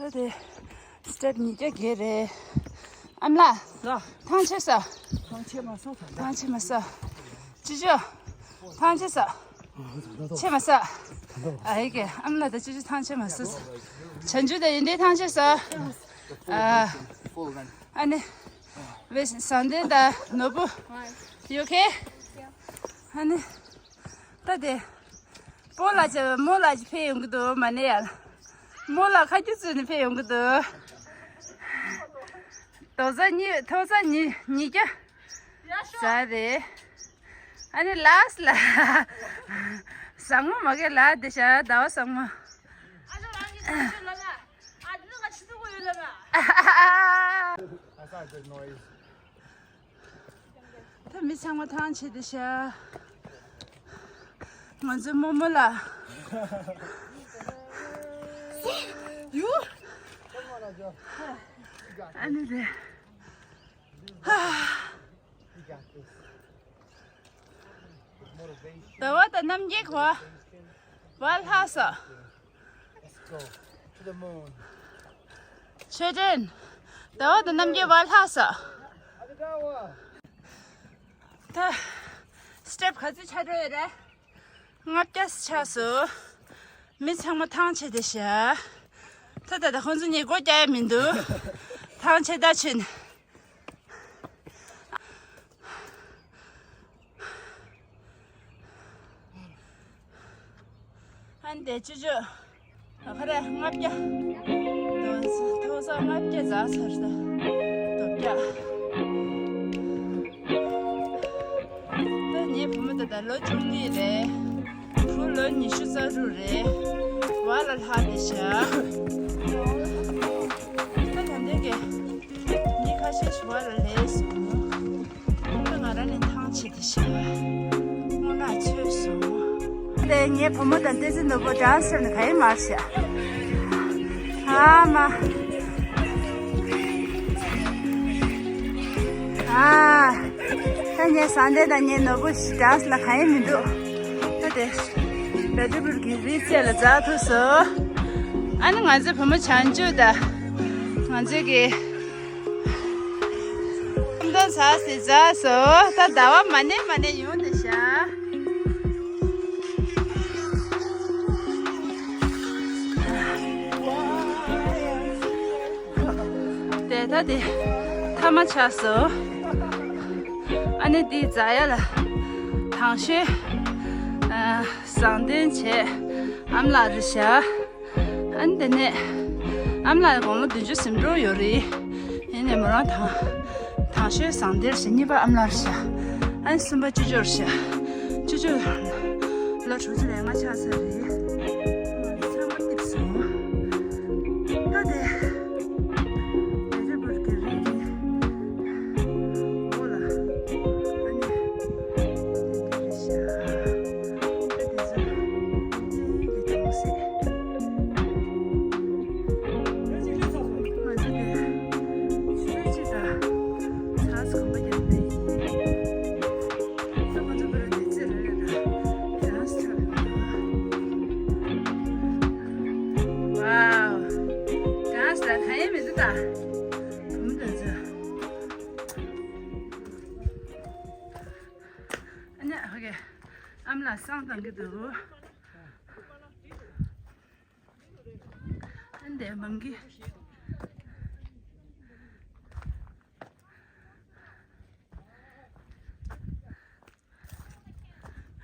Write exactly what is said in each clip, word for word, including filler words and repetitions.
ད་དེ་སི་ཊེབ་ཉིས་བརྒྱ་བརྒལ་རེད། ཨ་མ་ལགས། ལགས། ཐང་ཆད་སོང་། ཐང་ཆད་མ་སོང་། ད་ཐང་ཆད་མ་སོང་། ཅི་ཅོ། ཐང་ཆད་སོང་། ཆད་མ་སོང་། ཨ་ཡི་གེ་ཨ་མ་ལགས་ད་ཅི་ཅོ་ཐང་ཆད་མ་སོང་། བྱང་ཆུབ་དང་ཡོན་ཏན་ཐང་ཆད་སོང་། ཨ་ནི། བས་བཟང་ལྡན་དང་ནོར་བུ། ཡོ་ཁེ། ཨ་ནི། ད་དེ། སྤོ་ལགས་ཀྱི་རྨོ་ལགས་ཀྱིས་ཕེབས་ཡོང་གི་འདུག་མ་ཎི་ཡར། རྨོ་ལགས་ཁ་རྒྱུ་བཙུགས་ནས་ཕེབས་ཡོང་གི་འདུག་རྡོག་རྩ་གཉིས་མཐོ་ས་གཉིས་ཉིས་བརྒྱ། ཟ་རེད། ཨ་ནི་ལཱསི་ལ། བཟང་མོ་མ་གི་ལ་དེ་ཤ་ཟླ་བ་བཟང་མོ། ད་མི་ཚང་མ་ཐང་ཆད་དེ་ཤ། ང་ཚོའི་རྨོ་མོ་ལགས། ཡུ། ཨ་ནི་རེད། ཟླ་བ་དང་རྣམ་རྒྱལ་གོ། བ་ལྷག་སོ། ཆོས་སྒྲོན། ཟླ་བ་དང་རྣམ་རྒྱལ་བ་ལྷག་སོ། ད། སི་ཊེབ་ག་ཚོད་ཆགས་འགྲོ་ཡོད་རེད། ལྔ་བརྒྱ་ཆགས་སོང་། མི་ཚང་མ་ཐང་ཆད་དེ་ཤ། ད་ད་ད་ཁོང་ཚོ་གཉིས་སྒོ་རྒྱག་ཡ་མི་འདུག་ཐང་ཆད་ད་ཕྱིན། ཨན་དེ་ཅུ་ཅུ། ཨ་ཁ་རེ་ལྔ་བརྒྱ། མཐོ་ས་ལྔ་བརྒྱ་འཛེགས་ཚར་ས། དོ་བརྒྱ། ད་ངའི་བུ་མོ་ད་ལྟ་ལོ་བཅུ་གཉིས་རེད། བུ་ལོ་ཉི་ཤུ་རྩ་དྲུག་རེད། བ་ལ་ལྷག་དེ་ཤ། ད་ད་འདི་གི། ངས་ཁ་ཤས་ཞུ་བ་ལ་ལས་སོང་། ད་ང་རང་ནས་ཐང་ཆད་དེ་ཤ། སྔོ་ནག་ཚོས་སོང་། དེ་ངའི་བུ་མོ་དང་བསྟན་འཛིན་ནོར་བུ་ཌན་སི་ལ་ག་ཡེ་མར་ཤ། ཨ་མ། ཨ། ད་ངའི་བཟང་ལྡན་དང་ངའི་ནོར་བུ་ཞིག་ཌན་སི་ལ་ག་ཡེ་མི་འདུག་ད་དེ། བེ་ཏི་བུལ་གྱི་རི་རྩེ་ལ་འཛེགས་ཐུབ་སོང་། ཨ་ནི་ང་ཚོའི་བུ་མོ་བྱང་ཆུབ་དང་། ང་ཚོའི་གི། ཁྲོམ་སྟོན་ཚར་སི་འཛེགས་སོང་། ད་ཟླ་བ་མ་ནེ་མ་ནེ་ཡོང་དེ་ཤ། དེ་ད་དེ་ཐ་མ་ཆགས་སོང་། ཨ་ནི་དེའི་རྩ་ཡ་ལ་དང་ཤོས་བཟང་ལྡན་བྱས་ཨ་མ་ལགས་རེད་ཤག་ཨ་ནི་དེ་ནས་ཨ་མ་ལགས་དགུང་ལོ་བདུན་ཅུ་ཟིན་འགྲོ་ཡོད་རེད། ཡིན་ནའི་མོ་རང་དང་དང་ཤོས་བཟང་ལྡན་རེད་ཤག་གཉིས་པ་ཨ་མ་ལགས་རེད་ཤག་ཨ་ནི་གསུམ་པ་ཅོ་ཅོ་རེད་ཤག་ཅོ་ཅོ་ལོ་དྲུག་ཅུ་རེ་ལྔ་ཆགས་ཚར་རེད། ཚང་མ་སྐྱིད་སོང་། ད་དེ། དེ་རི་བུར་གྱི་རི་གི་འོག་ལ་ཨ་ནི་དེ་འདྲ་རེད་ཤག་ད་དེ་ཚོ་གཡས་གཡོན་གྱི་གྲོང་གསེབ། ང་ཚོ་དེ་ཆུ་ཚོད་གཅིག་དང་ཚ་ཚ་གོམ་པ་རྒྱབ་པ་ཡིན། Wow. Dance ལ་གང་ཡང་མི་འདུག་ད། བུ་མོ་དེ་ཚོ། ཨ་ནི་ཨ་ཕ་གི་ཨ་མ་ལགས་བསང་བཏང་གི་འདུག་ཨ་འདི་མང་གི།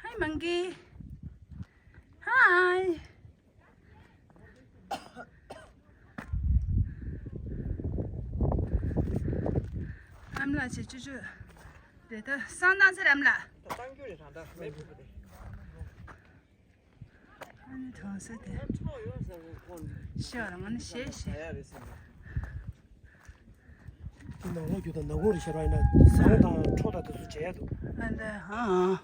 Hi, monkey. Hi. ཨ་མ་ལགས་ཆེ་ཅོ་ཅོ། དེ་ད་བསང་བཏང་ཚར་ཨ་མ་ལགས། ད་བཏང་རྒྱུ་རེད་ད་ད་མེད་འགྲོ་གི་རེད། ཨ་ནི་གྲོང་གསེབ་དེ། ཤི་བ་ལ་ང་ནི་ཞེད་ཞེད། དེ་ནང་ལོགས་རྒྱུ་དང་ནག་ཁུང་རེ་ཤར་བ་ཡིན་ན་ཟངས་དང་ཁྲོ་དང་དེ་ཚོ་བྱས་འདུག་ཨ་འདྲ་ཧང་།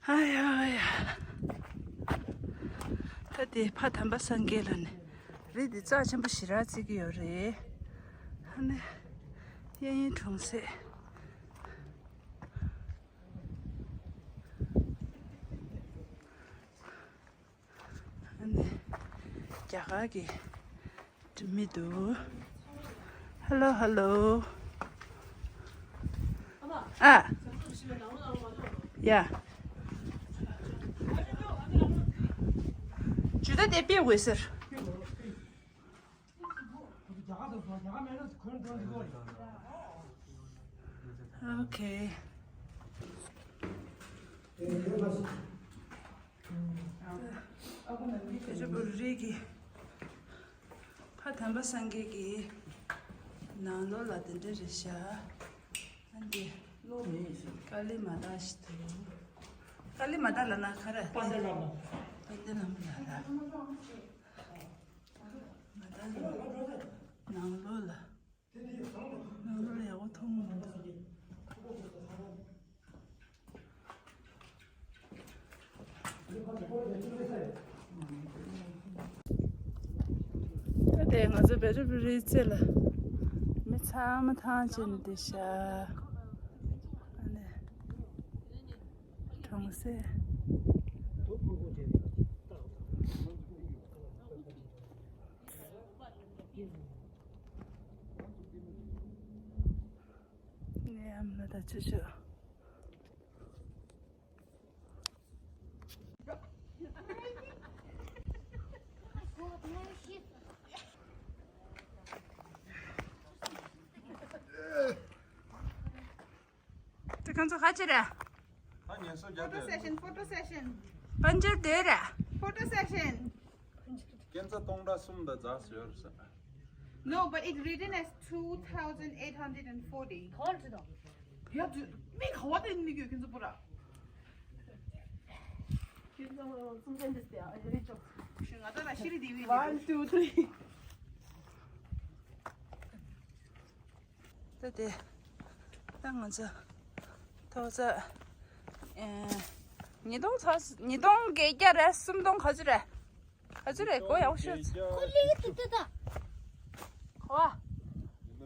ཨ་ཡ་ཨ་ཡ། ད་དེ་ཕ་དམ་པ་སངས་རྒྱས་ལ་ནི་རི་འདི་རྩ་ཆེན་པོ་ཞེ་དྲག་བརྩི་གི་ཡོད་རེད། ཨ་ནི་གཡས་གཡོན་གྲོང་གསེབ། ཨ་ནི་ རྒྱ་གར་གྱི་མི་འདུག Hello, hello. ཨ། ཡ། ཇུ་ད་དེ་པེ་ཝེ་སར། Okay. བེ་ཅ་པུ་རི་གི་ཕ་དམ་པ་སངས་རྒྱས་ཀྱི་ནང་ལོགས་ལ་དེ་འདྲ་རེད་ཤག་ཨ་འདི་ཀ་ལི་མ་ཏ་ཞིག་འདུག་ཀ་ལི་མ་ཏ་ལབ་ན་ག་རེ། པཎྜི་ཏ་བླ་མ། པཎྜི་ཏ་བླ་མ་ལབ་ན། མ་ཏ་ལ་ནང་ལོགས་ལ། ནང་ལོགས་ལ་ཡག་པོ་མཐོང་གི་མི་འདུག་ད་དེ་ང་ཚོ་བེ་ཅ་པུ་རིའི་རྩེ་ལ་མི་ཚང་མ་ཐང་ཆད་ནས་བསྡད་ཤག་ཨ་ནི་གྲོང་གསེབ། ནས་ཡམ་ལ་ད་ཆུ་ཆུ། དེ་ཁོང་ཚོ་ཁ་ཆེ་རེད། ད་ངལ་གསོ་རྒྱག Photo དེ། Session, photo session. པན་ཇར་དེ་རེད། Photo session. སྐྱེན་ཚ་སྟོང་ཕྲག་གསུམ་དང་ཛ་ཟེར་ཡོད་རེད་ས། No, but it's written as two thousand eight hundred and forty. ཡ་དུ་མི་ག་བ་དེ་མི་གོ་ཁྱེད་ཚོ་པུ་ར། ཁྱེད་ཚོ་སུམ་ཚན་དེ་སྟེ་ཨ་རེ་ཅོ། ཤི་ང་ད་ལ་ཤི་རི་དེ་བི། One, two, three. ད་དེ་ད་ང་ཚོ་ཐོག་ཚ་ཉིས་སྟོང་ཚ་ཉིས་སྟོང་བརྒྱད་བརྒྱ་རེད། སུམ་སྟོང་ག་ཚོད་རེད། ག་ཚོད་རེད། གོ་ཡག་ཤོད། ཁོ་ལི་གི་ཏི་ཏི་ད། གོ་བ།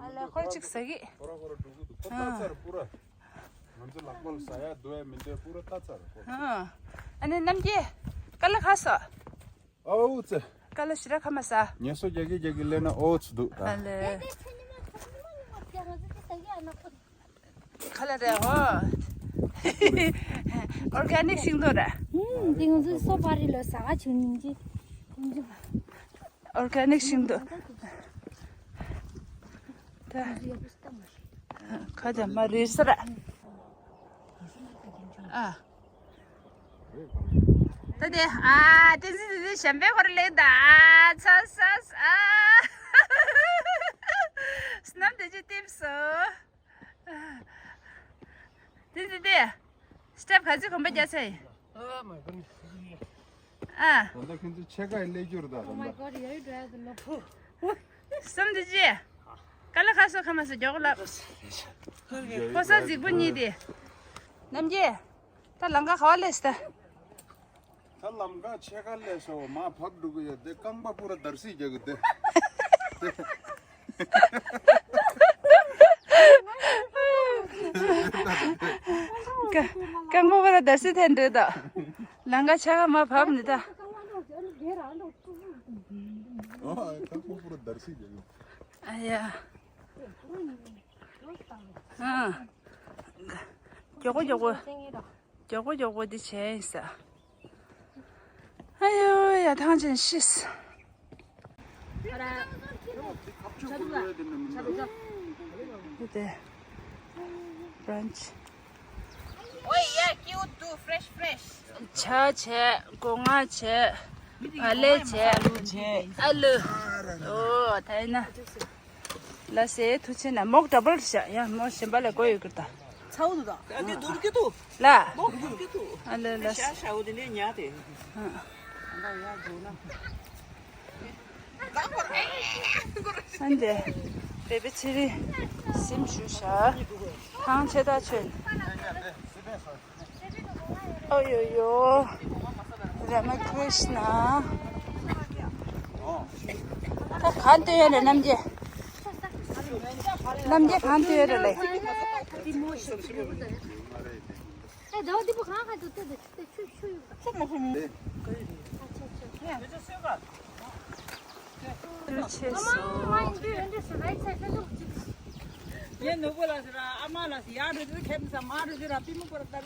ཨ་ལས་ཁོར་ཅིག་ཟ་གི་ཁོ་ར་ཁོ་ར་འགྲོ་གི་འདུག་ཁོ་ལྟ་ཚར་པུ་ར། ང་ཚོ་ལག་པ་ལ་ཟ་ཡ་འདུག་ཡ་མི་འདུག་པུ་ར་ལྟ་ཚར་ཁོ། ཨ་ནི་རྣམ་རྒྱལ་ཀ་ལ་ཁ་སོ། ཨའུ་ཙི། ཀ་ལ་ཞི་ར་ཁ་མ་ས། ངལ་གསོ་རྒྱག་གི་རྒྱག་གི་ལས་ན་ཨོ་ཙི་འདུག་ད། ཨ་ལས། ཁ་ལ་རེད་ཧོ། ཨོར་ག་ནིག་ཤིང་ཏོག་ར། ཨུམ། དེ་ང་ཚོ་སོ་པ་རི་ལ་ཟ་ག་བྱུང་ཉིན་གྱི། ཨོར་ག་ནིག་ཤིང་ཏོག་ད། ཁ་ཅ་མ་རི་ས་ར། ཨ། ད་དེ་ཨ་བསྟན་འཛིན་དེ་དེ་གཞན་པའི་སྐོར་ལས་ད་ཨ་ཚ་ས་ཨ། སྣམ་དེ་ཅི་ལྟེབ་སོ། དེ་དེ་དེ་སྟེབ་ག་ཚོད་གོམ་པ་རྒྱག་ཚེ། ཨ། ད་ལྟ་ཁྱེད་ཚོ་ཕྱེད་ཀ་ཡི་ལས་རྒྱུར་ད་ད་ལྟ། སམ་དེ་ཅི། ཀ་ལ་ཁ་སོ་ཁ་མ་སོ་མགྱོགས་ལབ། ཕོ་གསར་རྫིག་པོ་གཉིས་དེ། རྣམ་རྒྱལ། ད་ལམ་ཁ་ག་བ་སླེབས་ད། ད་ལམ་ཁ་ཕྱེད་ཀ་སླེབས་སོ་མ་བབས་འགྲོ་གི་ཡོད་དེ་རྐང་པ་པུ་ར་འདར་སིག་རྒྱག་གི་དེ། རྐང་པ་པུ་ར་འདར་སིག་ཐེན་འདྲེ་ད། ལམ་ཁ་ཕྱེད་ཀ་མ་བབས་ནི་ད། ཨོ་རྐང་པ་པུ་ར་འདར་སིག་རྒྱག་གི། ཨ་ཡ། ཨ། མགྱོགས་པོ་མགྱོགས་པོ། མགྱོགས་པོ་མགྱོགས་པོ་འདི་བྱས་ཡིན་ས། ཨ་ཡོ་ཡ་ཐང་ཆེན་ཤིས། འདི་དེ། བྷ་རན་ཆི། Oh yeah, cute too, fresh, fresh. ཇ་བྱས། སྒོ་ང་བྱས། བ་ལེ་བྱས། ཨ་ལུ། ཨོ་ད་ཡིན་ན། ལ་སེ་ཐུ་ཆེ་ན་མོག་ཌ་བལ་ཤ་ཡ་མོ་གཞན་པ་ལ་གོ་ཡོད་ཀྱི་ད། ཚའུ་དུ་ད། ཨ་དེ་དུར་གི་དུ། ལ། མོག་དུར་གི་དུ། ཨ་ལ་ལ། ཤ་ཤའུ་དེ་ནས་ཉ་དེ། ཨ། ད་ཡ་འགྲོ་ན། སན་ཌེ། བེ་བེ་ཚེ་རིང་། སེམས་ཞུ་ཤ། ཐང་ཆེ་ད་ཆོས། ཨོ་ཡོ་ཡོ། ར་མ་ཀྲིཤ་ན། ད་གང་ལྟོས་ཡོད་རེད་རྣམ་རྒྱལ། རྣམ་རྒྱལ་གང་ལྟོས་ཡོད་རེད་ལེ། ཨེ་ཟླ་བ་འདི་པོ་གང་ཁ་ཐུག་ཏེ་ཏེ་ཆུ་ཆུ་ཡོད་པ། ཨ་ཆ་ཆ། ཆེ་སོང་། ངས་ནོར་བུ་ལ་ཟེར་ར། ཨ་མ་ལ་ཟེར། ཡར་འགྲོ་དུས་ཁེམ་ས་མར་འགྲོ་དུས་ར་པུས་མོ་པོ་ར་ལྟ།